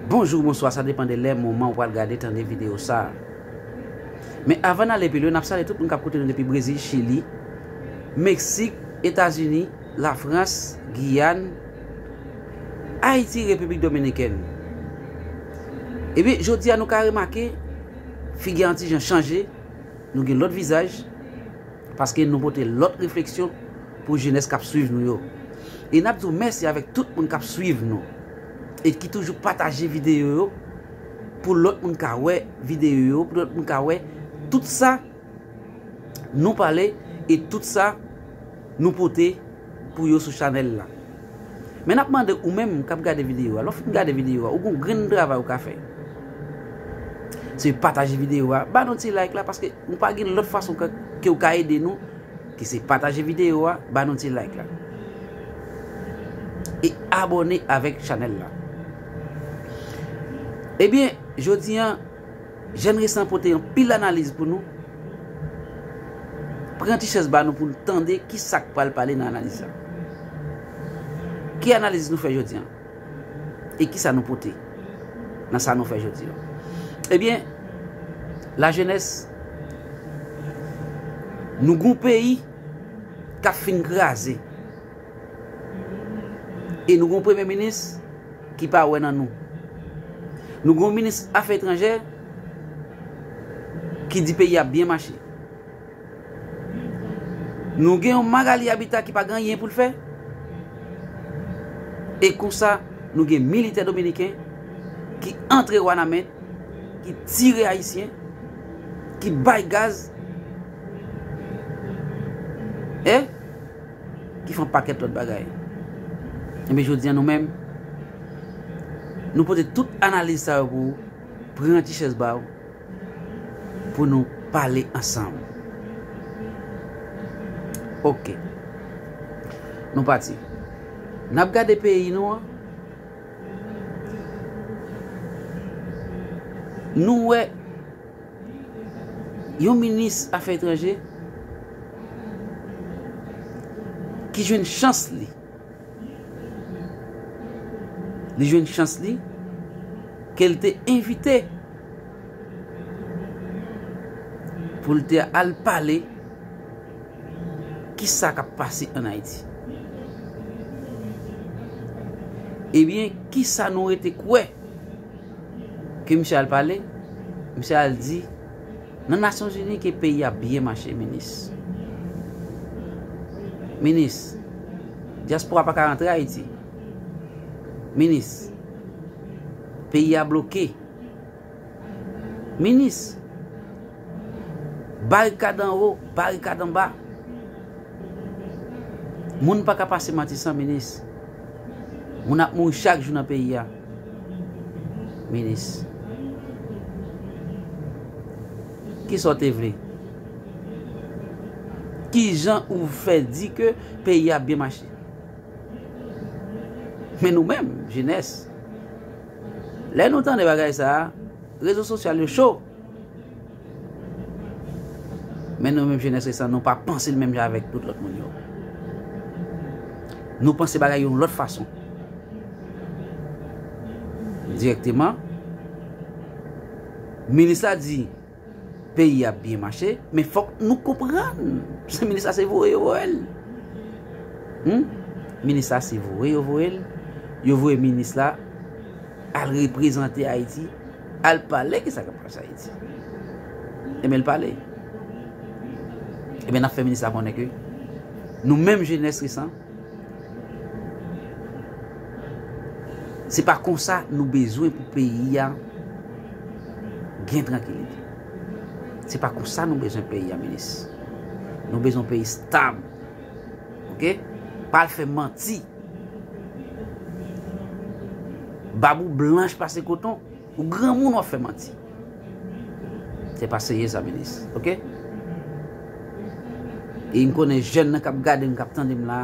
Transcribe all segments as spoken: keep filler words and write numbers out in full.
Bonjou, bonswa, sa depann de lè, moman ou pral gade, tande videyo sa a. Men avan n ale pi lwen, n ap salye tout moun k ap koute nou depi Brezil, Chili, Meksik, Etazini, Lafrans, Giyàn, Ayiti, Repiblik Dominikèn. Ebyen, jodi a nou ka remake, figi a yon ti jan chanje, nou gen lòt vizaj, paske nou pote lòt refleksyon pou jenès k ap swiv nou yo. E n ap di w mèsi avèk tout moun k ap swiv nou e ki toujou pataje videyo yo pou lòt moun ka wè videyo yo, pou lòt moun ka wè tout sa nou pale e tout sa nou pote pou yo sou chanèl la. Men n ap mande ou menm k ap gade videyo a, lè w fin gade videyo a, ou gon grenn travay ou ka fè. Se pataje videyo a, ba nou ti like la, paske nou pa gen lòt fason ke, ke w ka ede nou, ki se pataje videyo a, ba nou ti like la. E abòne avèk chanèl la. Ebyen, jodi a, Jèn Resan pote anpil analiz pou nou. Pran ti chèz ba nou pou n tande ki sa k pral pale nan analiz la. Ki analiz nou fè jodi a? E ki sa nou pote nan sa nou fè jodi a? Ebyen, lajenès, nou gon peyi k ap fin kraze. E nou gon premye minis ki pa wè nan nou. Nou gon minis afè etranjè ki di peyi a byen mache. Nou gen yon Magalie Habitat ki pa gen anyen pou l fè. E konsa, nou gen militè dominiken ki antre Wanament, ki tire Ayisyen, ki bay gaz, e ki fè yon pakèt lòt bagay. Ebyen, jodi a nou menm, nou pote tout analiz sa yo pou ou, pran ti chèz ba w, pou nou pale ansanm. Oke. Nou pati. N ap gade peyi nou an. Nou wè yon minis afè etranje ki jwenn chans li. Li jwenn chans li, ke l te envite pou l te al pale ki sa k ap pase ann Ayiti. Ebyen, ki sa nou rete kwè ke misye al pale? Misye al di, nan Nasyonzini ke peyi a byen mache, minis. Minis, dyaspora pa ka rantre Ayiti. Minis, peyi a bloke. Minis, barikad anwo, barikad anba. Moun pa ka pase Matisan, minis. Moun ap mouri chak jou nan peyi a. Minis, kisa w te vle? Kijan ou fè di ke peyi a byen mache? Men nou menm, jenès, lè nou tande bagay sa a, rezo sosyal yo cho. Men nou menm, jenès resan, nou pa panse l menm jan avèk tout lòt moun yo. Nou panse bagay yo yon lòt fason. Dirèkteman, minis la di, peyi a byen mache, men fòk nou konprann, se minis la se voye yo voye l. Hmm? Minis la se voye yo voye l. Yo voye minis la al reprezante Ayiti, al pale ki sa k ap pase Ayiti. Ebyen, l pale. Ebyen, n ap fè minis la konnen ke nou menm jenès resan, se pa konsa nou bezwen pou peyi a gen trankilite. Se pa konsa nou bezwen peyi a, minis. Nou bezwen peyi stab. Oke? Pa al fè manti. Bab ou blanch pase koton. Ou granmoun, w ap fè manti. Se pa serye sa, minis. Oke? E m konnen jèn nan k ap gade m, k ap tande m la,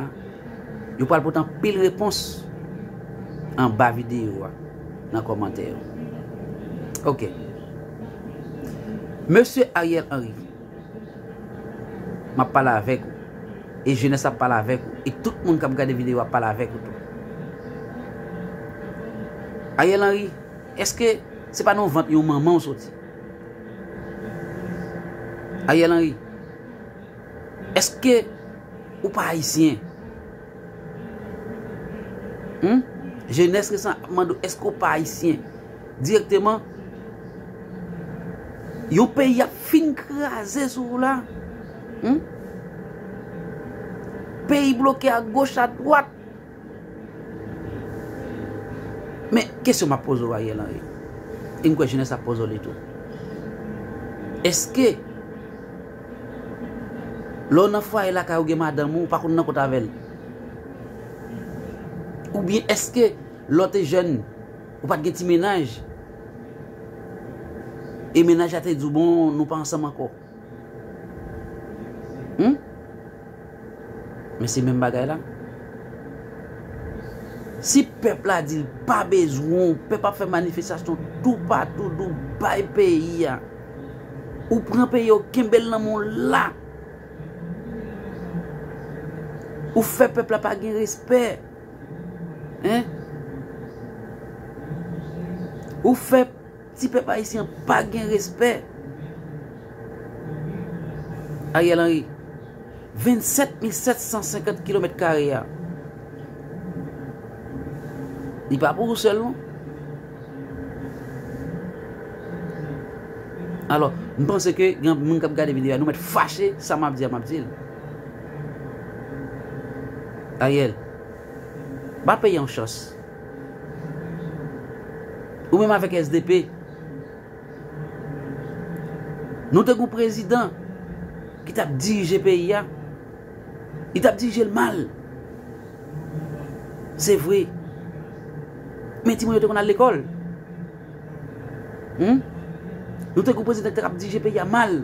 yo pral pote anpil repons anba videyo a, nan kòmantè yo. Oke. Mesye Ariel Henry, m ap pale avèk ou. E jenès ap pale avèk ou. E tout moun k ap gade videyo ap pale avèk ou tou. Ariel Henry, Èske se pa nan vant yon manman w soti? Ariel Henry, èske ou pa ayisyen? Hmm? Jenès resan ap mande w, èske ou pa ayisyen? Dirèkteman, yon peyi ap fin kraze sou ou la. Hmm? Peyi bloke a goch, a dwat. Men, kesyon m ap poze w, Ariel Henry, e m kwè jenès ap poze w li tou. Èske, lè w nan fwaye lakay ou gen madanm ou, ou pa konn nan kont avè l? Oubyen èske, lè w te jèn, ou pa t gen ti mennaj? E mennaj la te di w, bon, nou pa ansanm ankò. Hmm? Men se menm bagay la. Si pèp la di l pa bezwen w, pèp ap fè manifestasyon toupatou, Dubai, peyi a. Ou pran peyi a, ou kenbe l nan men w la. Ou fè pèp la pa gen respè. Hein? Ou fè ti pèp ayisyen an pa gen respè. Ariel Henry, vennsèt mil sèt san senkant kilomèt kare a, li pa pou ou sèl, non. Alò, m panse ke gen moun k ap gade videyo a, nou mèt fache, sa m ap di a, m ap di l. Ariel, ba peyi a yon chans. Ou menm avèk S D P, nou te gen yon prezidan ki t ap dirije peyi a. Li t ap dirije l mal. Se vre. Men timoun yo te konn al lekòl. Hmm? Nou te gen yon prezidan ki t ap dirije peyi a mal.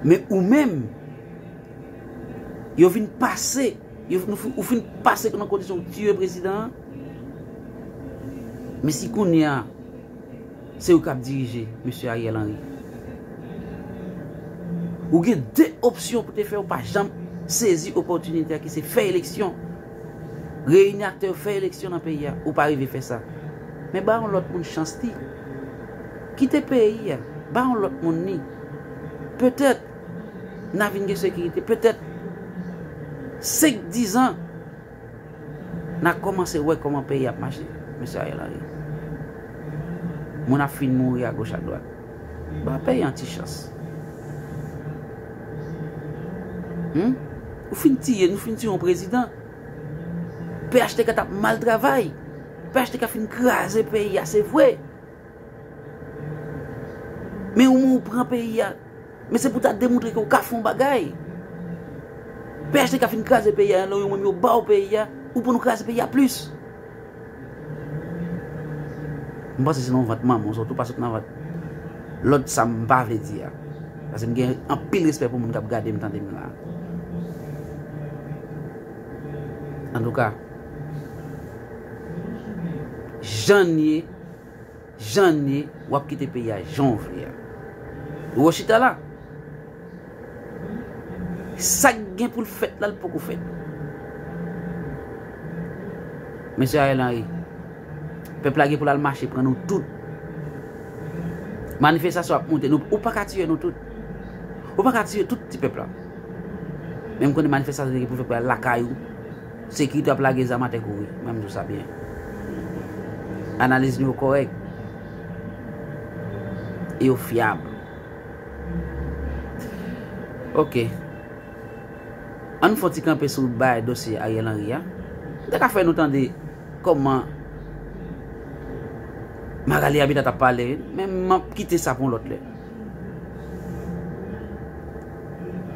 Men ou menm, yo vin pase, yo, nou fi-, ou fin pase nan kondisyon ou tiye prezidan an. Men si kounye a, se ou k ap dirije, mesye Ariel Henry, ou gen de opsyon pou te fè, ou pa janm sezi opòtinite a ki se fè eleksyon. Reyini aktè yo, fè eleksyon nan peyi a, ou pa rive fè sa. Men ba yon lòt moun chans li. Kite peyi a, ba yon lòt moun li. Petèt, n a vin gen sekirite. Petèt, senk, diz an, n a kòmanse wè kòman peyi ap mache, mesye Ariel Henry. Moun ap fin mouri agoch adwat. Ba peyi a yon ti chans. Hmm? Ou fin tiye, nou fin tiye yon prezidan. P H T K t ap mal travay. P H T K fin kraze peyi a, se vre. Men ou menm ou pran peyi a. Men se pou ta demontre ke ou ka fè yon bagay. P H T K fin kraze peyi a, lè yo menm yo ba w peyi a, ou pou nou kraze peyi a plis. M panse se nan vant manman w sot, ou pa sot nan vant lòt sa m pa vle di a. Paske m gen anpil respè pou moun k ap gade m, tande m la. Antouka, jan n ye, jan n ye, w ap kite peyi a jan w vle a. Ou wè chita la. Sa k gen pou l fèt la, l poko fèt. Mesye Ariel Henry, pèp la gen pou l al mache pran nou tout. Manifestasyon ap monte, nou, ou pa ka tiye nou tout. Ou pa ka tiye tout ti pèp la. Men m konnen manifestasyon gen pou fèt pral lakay ou. Sekirite ap lage zam atè kouri. Mwen m di w sa byen. Analiz nou yo kòrèk. E yo fyab. Ok. Ann fè yon ti kanpe sou bay dosye Ariel Henry a. M te ka fè nou tande kòman Magalie Habitat ap pale, men m ap kite sa pou yon lòt lè.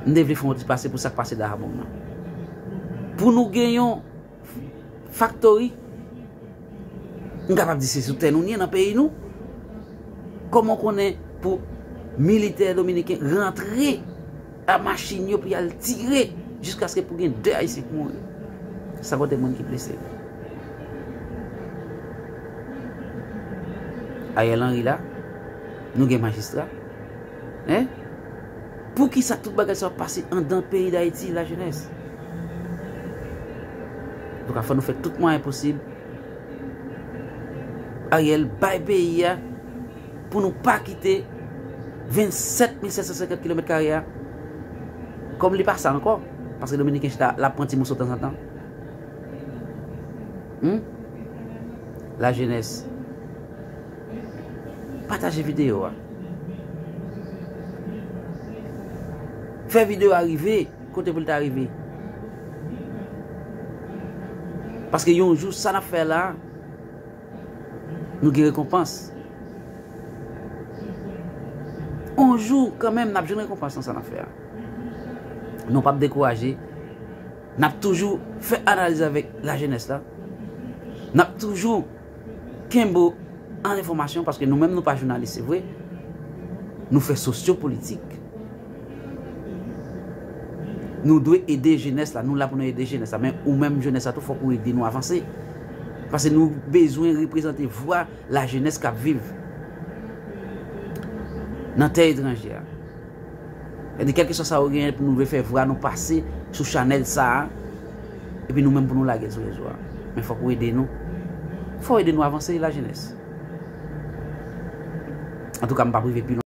M te vle fè yon ti pase pou sa k pase Dahomey nan. Pou nou gen yon factory, m kapab di se sou tè nou n ye nan peyi nou. Kòman w konnen pou militè dominiken rantre a machin yo pou y al tire jiskaske pou gen de Ayisyen ki mouri, san konte moun ki blese? Ariel Henry la, nou gen majistra. Hein? Poukisa tout bagay sa ap pase anndan peyi Dayiti, lajenès? Antouka, fò nou fè tout mwayen posib Ariel bay peyi a pou nou pa kite vennsèt mil sèt san senkant kilomèt kare a. Kòm li pa sa ankò, paske Dominiken chita, l ap pran ti moso tanzantan. Hmm? Lajenès, pataje videyo a. Fè videyo a rive kote pou l ta rive. Paske yon jou, sa n ap fè la, nou gen rekonpans. Yon jou, kanmenm, n ap jwenn rekonpans nan sa n ap fè a. Nou p ap dekouraje. N ap toujou fè analiz avèk lajenès la. N ap toujou kenbe an enfòmasyon, paske nou menm, nou pa jounalis, se vre. Nou fè sosyopolitik. Nou dwe ede jenès la, nou la pou nou ede jenès la, men ou menm jenès la tou, fòk ou ede nou avanse. Paske nou bezwen reprezante vwa lajenès k ap viv nan tè etranje a. Sètadi, kèlkeswa sa yo genyen pou nou vle fè vwa nou pase sou chanèl sa a, epi nou menm pou nou lage l sou rezo a. Men fòk ou ede nou. Fò w ede nou avanse, lajenès. Antouka, m p ap rive pi lwen.